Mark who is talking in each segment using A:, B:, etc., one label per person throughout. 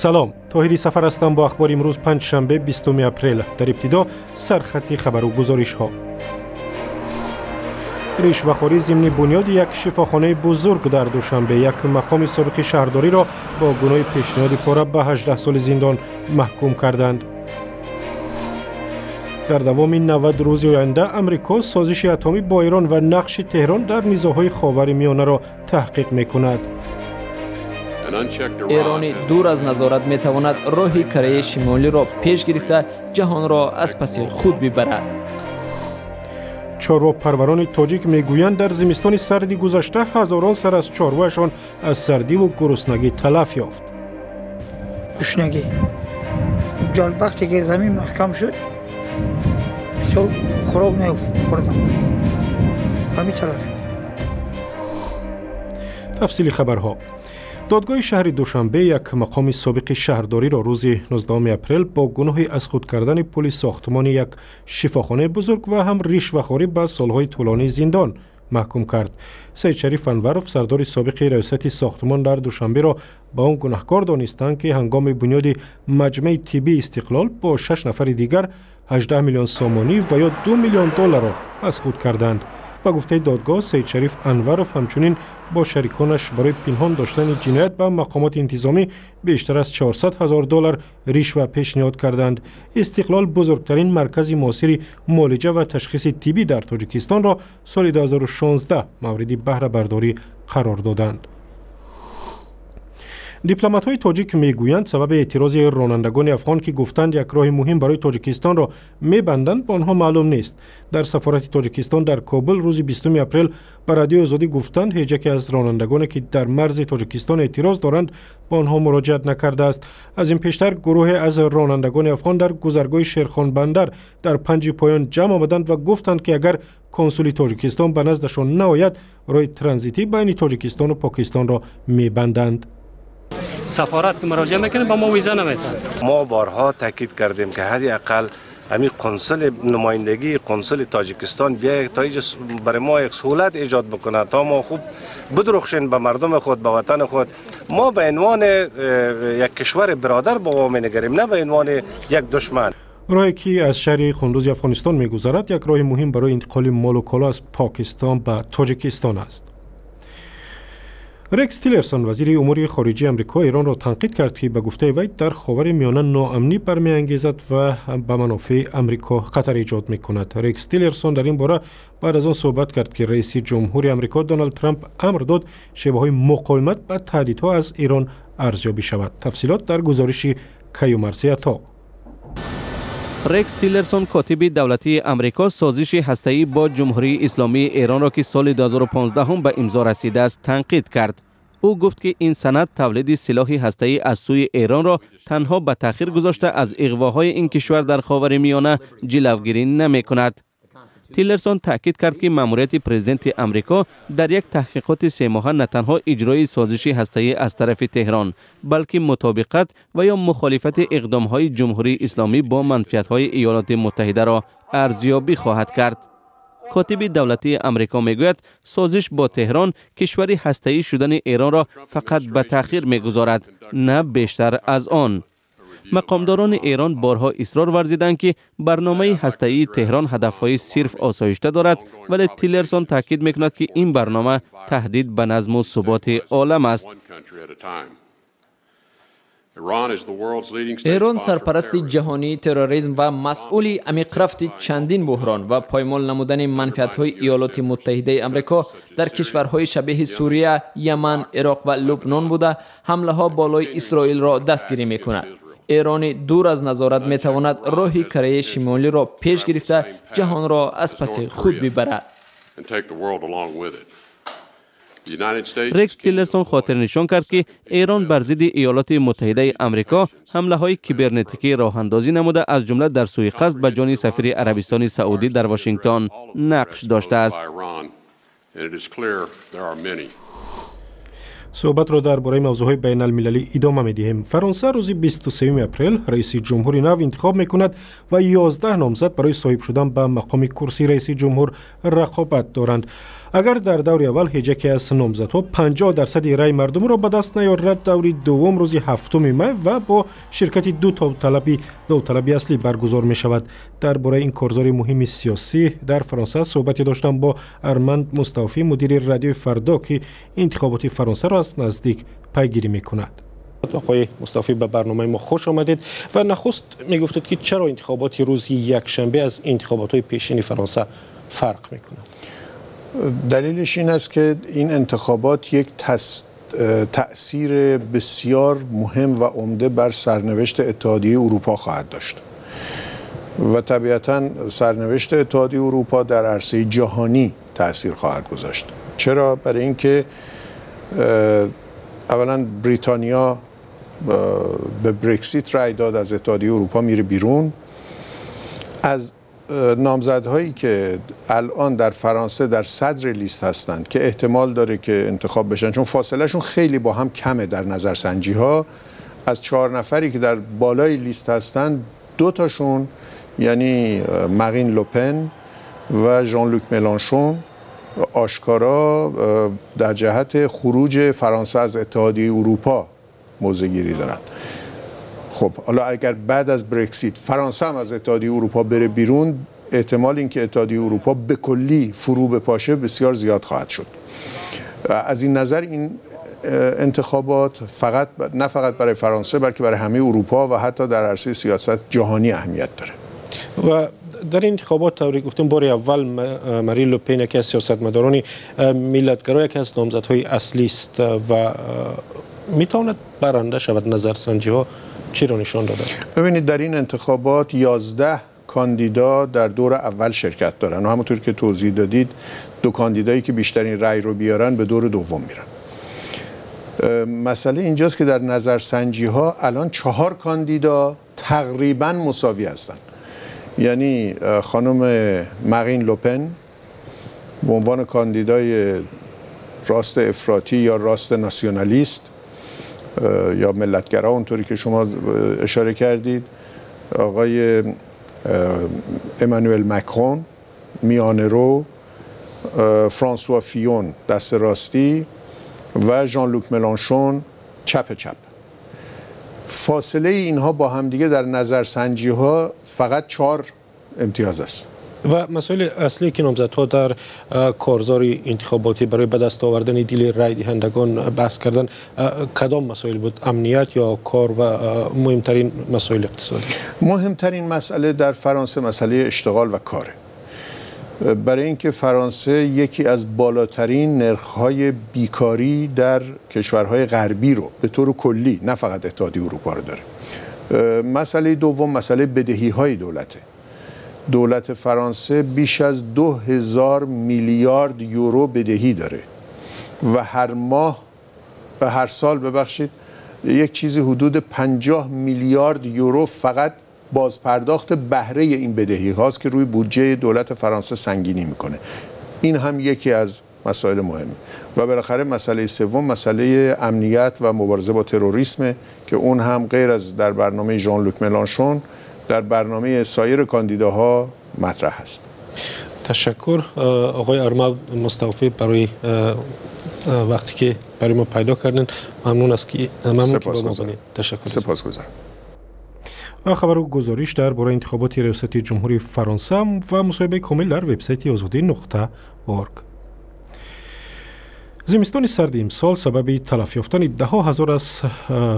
A: Салом, Тоҳири Сафар ҳастам бо ахбори имрӯз, панҷшанбе, 20 апрел. Дар ибтидо сархати хабару гузоришҳо. Ришвахорӣ зимни бунёди як шифохонаи бузург дар Душанбе: як мақоми собиқи шаҳрдориро бо гуноҳи пешниҳоди пора ба 18 соли зиндон маҳкум карданд. Дар давоми 90 рӯзи оянда Амрико созиши атомӣ бо Эрон ва нақши Теҳрон дар низоъҳои Ховари Миёнаро таҳқиқ мекунад.
B: Эрони дур аз назорат метавонад роҳи Кореяи Шимолиро пеш гирифта, ҷаҳонро аз паси худ бибарад.
A: Чорвопарварони тоҷик мегӯянд, дар зимистони сарди гузашта ҳазорон сар аз чорвояшон аз сардиву гуруснагӣ талаф ёфт.
C: Гушнагӣ вақте ки замин маҳкам шуд, бисёр хӯрок нахӯрдам, ҳамин талаф.
A: Тафсили хабарҳо. Додгоҳи шаҳри Душанбе як мақоми собиқи шаҳрдориро рӯзи 19 апрел бо гуноҳи аз худ кардани пули сохтмони як шифохонаи бузург ва ҳам ришвахорӣ ба солҳои тӯлонии зиндон маҳкум кард. Саидшариф Анваров, сардори собиқи раёсати сохтмон дар Душанберо ба он гунаҳкор донистанд, ки ҳангоми бунёди маҷмаи тиббии «Истиқлол» бо шаш нафари дигар 18 миллион сомонӣ ва ё 2 миллион долларро аз худ карданд. Ба гуфтаи додгоҳ, Саидшариф Анваров ҳамчунин бо шариконаш барои пинҳон доштани ҷиноят ба мақомоти интизомӣ бештар аз 400 ҳазор доллар ришва пешниҳод карданд. «Истиқлол» бузургтарин маркази муосири муолиҷа ва ташхиси тиббӣ дар Тоҷикистонро соли 2016 мавриди баҳрабардорӣ қарор доданд. Дипломатҳои тоҷик мегӯянд, сабаби эътирози ронандагони афғон, ки гуфтанд, як роҳи муҳим барои Тоҷикистонро мебанданд, ба онҳо маълум нест. Дар сафорати Тоҷикистон дар Кобул рӯзи 20 апрел ба Радиои Озодӣ гуфтанд, ҳеҷ яке аз ронандагоне, ки дар марзи Тоҷикистон эътироз доранд, ба онҳо муроҷиат накардааст. Аз ин пештар гурӯҳе аз ронандагони афғон дар гузаргоҳи Шерхонбандар дар Панҷи Поён ҷамъ омаданд ва гуфтанд, ки агар консули Тоҷикистон ба наздашон наояд, роҳи транзитӣ байни Тоҷикистону Покистонро мебанданд.
D: Сафорат ки муроҷиат мекунем, ба мо виза наметиҳанд.
E: Мо борҳо таъкид кардем, ки ҳадди ақал ҳамин консул, намояндагии консули Тоҷикистон биёяд, то инҷа барои мо як саҳулат эҷод бикунад, то мо хуб бидурухшем ба мардуми худ, ба ватани худ. Мо ба унвони як кишвари бародар ба мо менигарем, на ба унвони як душман.
A: Роҳе, ки аз шаҳри Қундузи Афғонистон мегузарад, як роҳи муҳим барои интиқоли молу коло аз Покистон ба Тоҷикистон аст. Рекс Тиллерсон, вазири умури хориҷии Амрико, Эронро танқид кард, ки ба гуфтаи вай дар Ховари Миёна ноамнӣ бармеангезад ва ба манофеи Амрико хатар эҷод мекунад. Рекс Тиллерсон дар ин бора баъд аз он суҳбат кард, ки раиси ҷумҳури Амрико Доналд Трамп амр дод, шеваҳои муқовимат ба таҳдидҳо аз Эрон арзёбӣ шавад. Тафсилот дар гузориши Каюмарси Ато.
F: Рекс Тиллерсон, котиби давлатии Амрико, созиши ҳастаӣ бо Ҷумҳурии Исломии Эронро, ки соли 2015 ба имзо расидааст, танқид кард. Ӯ гуфт, ки ин санад тавлиди силоҳи ҳастаӣ аз сӯи Эронро танҳо ба таъхир гузошта, аз иғвоҳои ин кишвар дар Ховари Миёна ҷилавгирӣ намекунад. Тиллерсон таъкид кард, ки маъмурияти президенти Амрико дар як таҳқиқоти семоҳа на танҳо иҷрои созиши ҳастаӣ аз тарафи Теҳрон, балки мутобиқат ва ё мухолифати иқдомҳои Ҷумҳурии Исломӣ бо манфиатҳои Иёлоти Муттаҳидаро арзёбӣ хоҳад кард. Котиби давлатии Амрико мегӯяд, созиш бо Теҳрон кишвари ҳастаӣ шудани Эронро фақат ба таъхир мегузорад, на бештар аз он. Мақомдорони Эрон борҳо исрор варзиданд, ки барномаи ҳастаии Теҳрон ҳадафҳои сирф осоишта дорад, вале Тиллерсон таъкид мекунад, ки ин барнома таҳдид ба назму суботи олам аст.
B: Эрон сарпарасти ҷаҳонии терроризм ва масъули амиқрафти чандин буҳрон ва поймол намудани манфиатҳои Иёлоти Муттаҳидаи Амрико дар кишварҳои шабеҳи Сурия, Яман, Ироқ ва Лубнон буда, ҳамлаҳо болои Исроилро дастгирӣ мекунад. Эрони дур аз назорат метавонад роҳи Кореяи Шимолиро пеш гирифта, ҷаҳонро аз паси худ бибарад.
F: Рекс Тиллерсон хотирнишон кард, ки Эрон бар зидди Иёлоти Муттаҳидаи Амрико ҳамлаҳои кибернетикӣ роҳандозӣ намуда, аз ҷумла дар сӯиқасд ба ҷони сафири Арабистони Саудӣ дар Вашингтон нақш доштааст.
A: Суҳбатро дар бораи мавзӯъҳои байналмилалӣ идома медиҳем. Фаронса рӯзи 23 апрел раиси ҷумҳури нав интихоб мекунад ва 11 номзад барои соҳиб шудан ба мақоми курсии раиси ҷумҳур рақобат доранд. Агар дар даври аввал ҳеҷ яке аз номзадҳо 50% раъи мардумро ба даст наёрад, даври дуввум рӯзи 7 май ва бо ширкати ду довталаби аслӣ баргузор мешавад. Дар бораи ин корзори муҳими сиёсӣ дар Фаронса суҳбате доштам бо Арманд Муставфӣ, мудири Радиои Фардо, ки интихоботи Фаронсаро аз наздик пайгирӣ мекунад. Оқои Мустафӣ, ба барномаи мо хуш омадед ва нахуст мегуфтед, ки чаро интихоботи рӯзи якшанбе аз интихоботҳои пешини Фаронса фарқ мекунад?
G: دلیلش این است که این انتخابات یک تأثیر بسیار مهم و عمده بر سرنوشت اتحادیه اروپا خواهد داشت و طبیعتا سرنوشت اتحادیه اروپا در عرصه جهانی تأثیر خواهد گذاشت. چرا؟ برای اینکه اولا بریتانیا به برکسیت رأی داد، از اتحادیه اروپا میره بیرون. از نامزدهایی که الان در فرانسه در صدر لیست هستند که احتمال داره که انتخاب بشن، چون فاصله شون خیلی با هم کمه در نظرسنجی ها، از 4 نفری که در بالای لیست هستند 2 تاشون، یعنی مارین لوپن و ژان لوک ملانشون، آشکارا در جهت خروج فرانسه از اتحادیه اروپا موضع گیری دارند. خب حالا اگر بعد از برکسیت فرانسه هم از اتحادیه اروپا بره بیرون، احتمال اینکه اتحادیه اروپا به کلی فرو بپاشه بسیار زیاد خواهد شد. از این نظر این انتخابات فقط نه فقط برای فرانسه بلکه برای همه اروپا و حتی در عرصه سیاست جهانی اهمیت داره.
A: و در انتخابات طوری گفتیم بار اول مارین لوپن یکی از سیاستمداران ملتگرا، یکی از نامزدهای اصلی است و میتواند برنده شود. نظرسنجی ها چی رو نشان داده؟
G: ببینید، در این انتخابات 11 کاندیدا در دور اول شرکت دارن و همونطور که توضیح دادید 2 کاندیدایی که بیشترین رأی رو بیارن به دور دوم میرن. مسئله اینجاست که در نظرسنجی ها الان 4 کاندیدا تقریبا مساوی هستن، یعنی خانم مارین لوپن به عنوان کاندیدای راست افراطی یا راست ناسیونالیست یا ملتگرا اونطوری که شما اشاره کردید، آقای امانوئل مکرون میانه رو، فرانسوا فیون دست راستی و ژان لوک ملانشون چپ چپ. فاصله اینها با همدیگه در نظرسنجی ها فقط 4 امتیاز است.
A: و مسائل اصلی که نامزدها در کارزار انتخاباتی برای به دست آوردن دل رای دهندگان بحث کردن کدام مسائل بود؟ امنیت یا کار و مهمترین مسائل اقتصادی؟
G: مهمترین مسئله در فرانسه مسئله اشتغال و کاره. برای اینکه فرانسه یکی از بالاترین نرخ‌های بیکاری در کشورهای غربی رو به طور کلی، نه فقط اتحادیه اروپا رو داره. مسئله دوم مسئله بدهی‌های دولته. دولت فرانسه بیش از 2000 میلیارد یورو بدهی داره و هر ماه و هر سال ببخشید یک چیزی حدود 50 میلیارد یورو فقط بازپرداخت بهره این بدهی هاست که روی بودجه دولت فرانسه سنگینی میکنه. این هم یکی از مسائل مهمه. و بالاخره مسئله سوم مسئله امنیت و مبارزه با تروریسم که اون هم غیر از در برنامه ژان لوک ملانشون در برنامه سایر کاندیداها مطرح است.
A: تشکر آقای ارمند مستوفی برای وقتی که برای ما پیدا کردن. ممنون است که با ما بودید. تشکر.
G: سپاسگزارم.
A: و خبر و گزارش در باره انتخابات ریاست جمهوری فرانسه و مصاحبه کامل در وبسایت ozodi.org. زمستان سرد امسال سبب تلف یافتن ده‌ها هزار از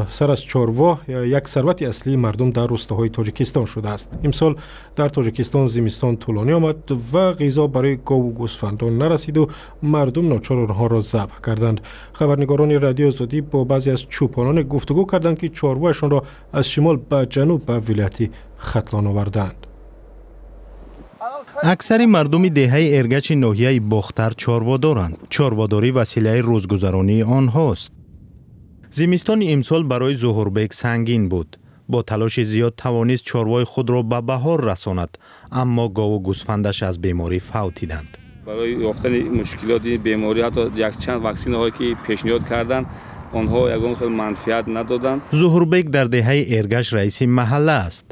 A: سر از چاروا، یک ثروت اصلی مردم در روستاهای تاجیکستان شده است. امسال در تاجیکستان زمستان طولانی آمد و غذا برای گاو و گوسفندان نرسید و مردم ناچار آنها را ذبح کردند. خبرنگاران رادیو آزادی با بعضی از چوپانان گفتگو کردند که چاروایشان را از شمال به جنوب به ولایت ختلان آوردند.
H: Аксари мардуми деҳаи Эргачи ноҳияи Бохтар чорво доранд. Чорводорӣ василаи рӯзгузаронии онҳост. Зимистони имсол барои Зуҳурбек сангин буд. Бо талоши зиёд тавонист чорвои худро ба баҳор расонад, аммо гову гӯсфандаш аз беморӣ фавтиданд.
I: Барои ёфтани мушкилоти беморӣ ҳатто якчанд ваксинаҳое ки пешниҳод карданд, Онҳо ягон хел манфиат надоданд.
H: Зуҳурбек дар деҳаи Эргаш раиси маҳалла аст.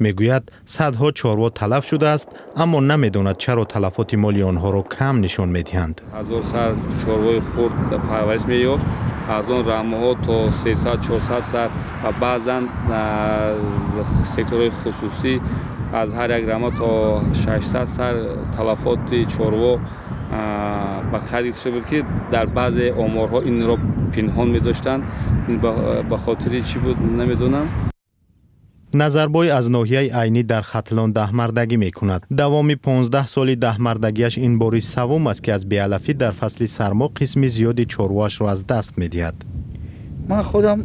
H: Мегӯяд, садҳо чорво талаф шудааст, аммо намедонад, чаро талафоти моли онҳоро кам нишон медиҳанд.
I: 1000 сар чорвои хурд парвариш меёфт, аз он рамаҳо то 300-400 сар ва баъзан секторҳои хусусӣ аз ҳар як рама то 600 сар талафоти чорво ба қайд гирифта шуда буд, ки дар баъзе оморҳо инро пинҳон медоштанд. Ба хотири чӣ буд, намедонам.
H: Назарбой аз ноҳияи Айнӣ дар Хатлон даҳмардагӣ мекунад. Давоми 15 соли даҳмардагиаш ин бори саввум аст, ки аз беалафӣ дар фасли сармо қисми зиёди чорвоашро аз даст медиҳад.
C: Ман худам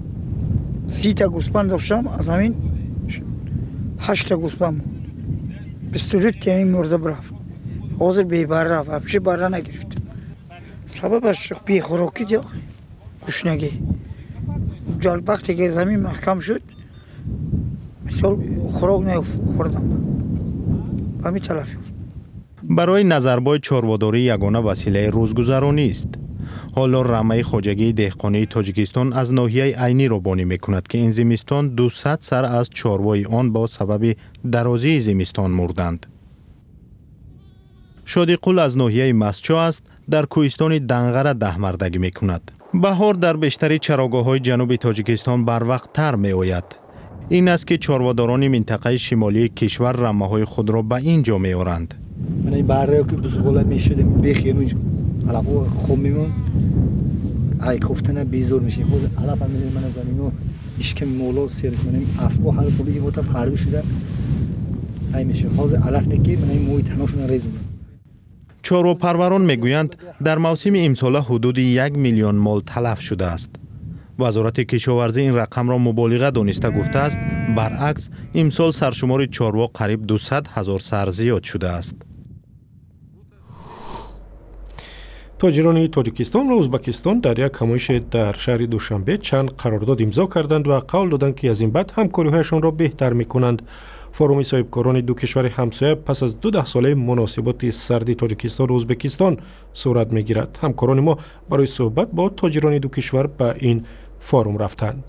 C: 30-та гӯспанд доштам, аз ҳамин 8-та гӯспанд монд. 22 таи мурда рафт. Ҳозир бебарра, вообще барра нагирифтам. Сабабаш бехӯрокӣ, гушнагӣ. Вақте ки замин маҳкам шуд, мисол, хӯрок нахӯрдам, ба ҳамин талаф.
H: Барои Назарбой чорводорӣ ягона василаи рӯзгузаронист. Ҳоло рамаи хоҷагии деҳқонии Тоҷикистон аз ноҳияи Айниро бонӣ мекунад, ки ин зимистон 200 сар аз чорвои он бо сабаби дарозии зимистон мурданд. Шодиқул аз ноҳияи Мастчо аст, дар кӯҳистони Данғара даҳмардагӣ мекунад. Баҳор дар бештари чарогоҳҳои ҷануби Тоҷикистон барвақттар меояд. Ин аст, ки чорводорони минтақаи шимолии кишвар рамаҳои худро ба ин ҷо меоранд.
J: Барра ки бузғола мешудем, бехи алафо хом мемон, ай кофтана безор мешем. Ҳозир алаф ҳам мана замино ишками моло сер, мана афбо ҳар сол иҳота фарбӣ шуда ай мешем. Ҳозир алаф не, ки мана моҳи таношона резм.
H: Чорвопарварон мегӯянд, дар мавсими имсола ҳудуди 1 миллион мол талаф шудааст. Вазорати кишоварзӣ ин рақамро муболиға дониста, гуфтааст, баръакс, имсол саршумори чорво қариб 200 ҳазор сар зиёд шудааст.
A: Тоҷирони Тоҷикистон ва Ӯзбекистон дар як ҳамоише дар шаҳри Душанбе чанд қарордод имзо карданд ва қавл доданд, ки аз ин баъд ҳамкориҳояшонро беҳтар мекунанд. Форуми соҳибкорони ду кишвари ҳамсоя пас аз 20 солаи муносиботи сарди Тоҷикистону Ӯзбекистон сурат мегирад. Ҳамкорони мо барои суҳбат бо тоҷирони ду кишвар ба ин форум рафтанд.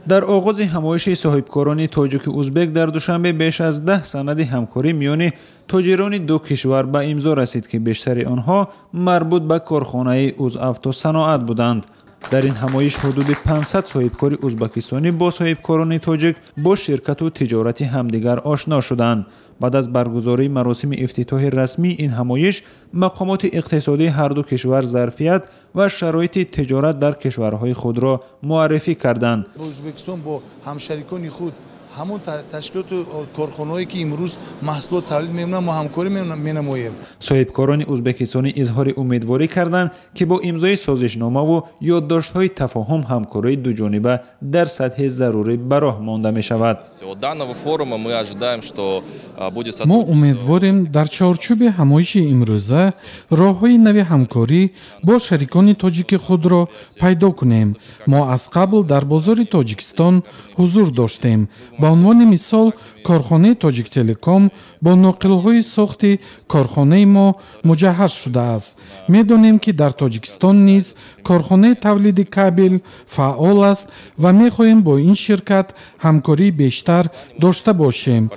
K: Дар оғози ҳамоиши соҳибкорони тоҷику узбек дар Душанбе беш аз 10 санади ҳамкорӣ миёни тоҷирони ду кишвар ба имзо расид, ки бештари онҳо марбут ба корхонаи Узавтосаноат буданд. Дар ин ҳамоиш ҳудуди 500 соҳибкори узбакистонӣ бо соҳибкорони тоҷик бо ширкату тиҷорати ҳамдигар ошно шуданд. Баъд аз баргузории маросими ифтитоҳи расмии ин ҳамоиш, мақомоти иқтисодии ҳарду кишвар зарфият ва шароити тиҷорат дар кишварҳои худро муаррифӣ карданд.
L: Ӯзбекистон бо ҳамшарикони худ, ҳамон ташкилоту корхонаҳое, ки имрӯз маҳсулот тавлид мекунанд, мо ҳамкорӣ менамоем.
K: Соҳибкорони ӯзбекистонӣ изҳори умедворӣ карданд, ки бо имзои созишномаву ёддоштҳои тафоҳум ҳамкории дуҷониба дар сатҳи зарурӣ ба роҳ монда мешавад.
M: Мо умедворем, дар чорчӯби ҳамоиши имрӯза роҳҳои нави ҳамкорӣ бо шарикони тоҷики худро пайдо кунем. Мо аз қабл дар бозори Тоҷикистон ҳузур доштем. Ба унвони мисол, корхонаи Тоҷиктелеком бо ноқилҳои сохти корхонаи мо муҷаҳҳаз шудааст. Медонем, ки дар Тоҷикистон низ корхонаи тавлиди кабел фаъол аст ва мехоҳем бо ин ширкат ҳамкории бештар дошта бошем.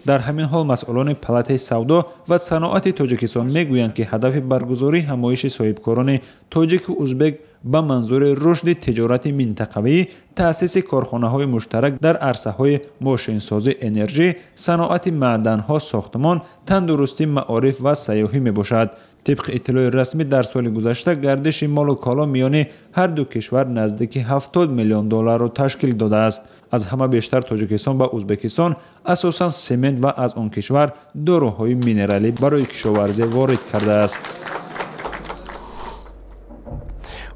K: Дар ҳамин ҳол, масъулони Палатаи савдо ва саноати Тоҷикистон мегӯянд, ки ҳадафи баргузории ҳамоиши соҳибкорони тоҷику узбек ба манзури рушди тиҷорати минтақавӣ, таъсиси корхонаҳои муштарак дар арсаҳои мошинсозӣ, энержӣ, саноати маъданҳо, сохтмон, тандурустӣ, маориф ва сайёҳӣ мебошад. Тибқи иттилои расмӣ, дар соли гузашта гардиши молу коло миёни ҳар ду кишвар наздики 70 миллион долларро ташкил додааст. Аз ҳама бештар Тоҷикистон ба Ӯзбекистон асосан семент ва аз он кишвар доруҳои минералӣ барои кишоварзӣ ворид кардааст.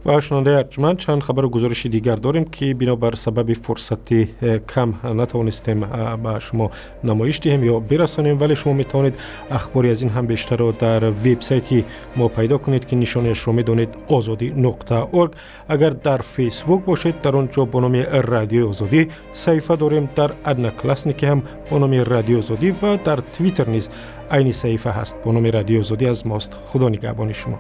A: Ва, шунавандаи арҷманд, чанд хабару гузориши дигар дорем, ки бинобар сабаби фурсати кам натавонистем ба шумо намоиш диҳем ё бирасонем, вале шумо метавонед ахбори аз ин ҳам бештарро дар вебсайти мо пайдо кунед, ки нишонаашро медонед: озодӣ.org. Агар дар Фейсбук бошед, дар он ҷо бо номи Радиои Озодӣ саҳифа дорем, дар Одноклассники ҳам бо номи Радиои Озодӣ ва дар Твиттер низ айни саҳифа ҳаст, бо номи Радиои Озодӣ аз мост. Худо нигаҳбони шумо.